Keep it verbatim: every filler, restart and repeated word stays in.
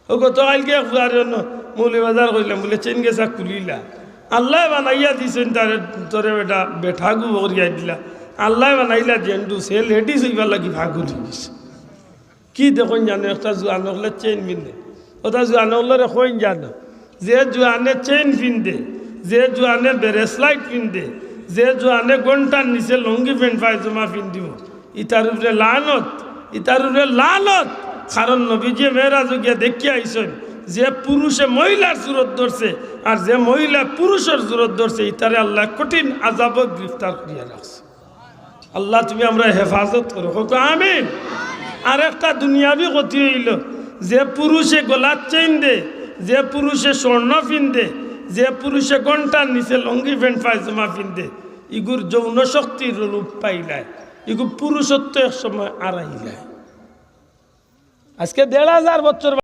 ও গত কাইলকে এক ফুয়ারে অনো মৌলভীবাজার কইলাম, বুলে, "চেইন গেছা খুলিলা।" আল্লায় বানাইয়া দিছইন তারে, তোরে বেটা, বেটা গু করিয়া দিলা। আল্লায় বানাইলা জেন্টস, হে লেডিস অইবার লাগি পাগল অই গেছে। কি দেখইন জানো, একটা জুয়ান অকলে চেইন পিন্দে, ওটা জুয়ান অকলরে কইন জানো, যে জুয়ানে চেইন পিন্দে, যে জুয়ানে ব্রেসলাইট পিন্দে, যে জুয়ানে ঘন্টার নিচে লুঙ্গি প্যান্ট পায়জামা পিন্দিবো, ইতার উপরে লানত, ইতার উপরে লানত। কারণ নবীজিয়ে মেরাজো গিয়া দেখিয়া আইছইন, যে পুরুষে মহিলার সুরত ধরছে আর যে মহিলা পুরুষর সুরত ধরছে, ইতারে আল্লায় কঠিন আযাবো গ্রেফতার করিয়া রাখছে। আল্লাহ, তুমি আমরার হেফাজত করো, কউক্কা আমিন। আর একটা দুনিয়াবি ক্ষতি অইলো, যে পুরুষে গলাত চেইন দে, যে পুরুষে স্বর্ণ পিন্দে, যে পুরুষে ঘন্টার নিচে লুঙ্গি প্যান্ট পায়জামা পিন্দে, ইগুর যৌন শক্তির রূপ পাইলায়, ইগু পুরুষত্ব এক সময় আরাইলায়। আজকে দেড় হাজার বছর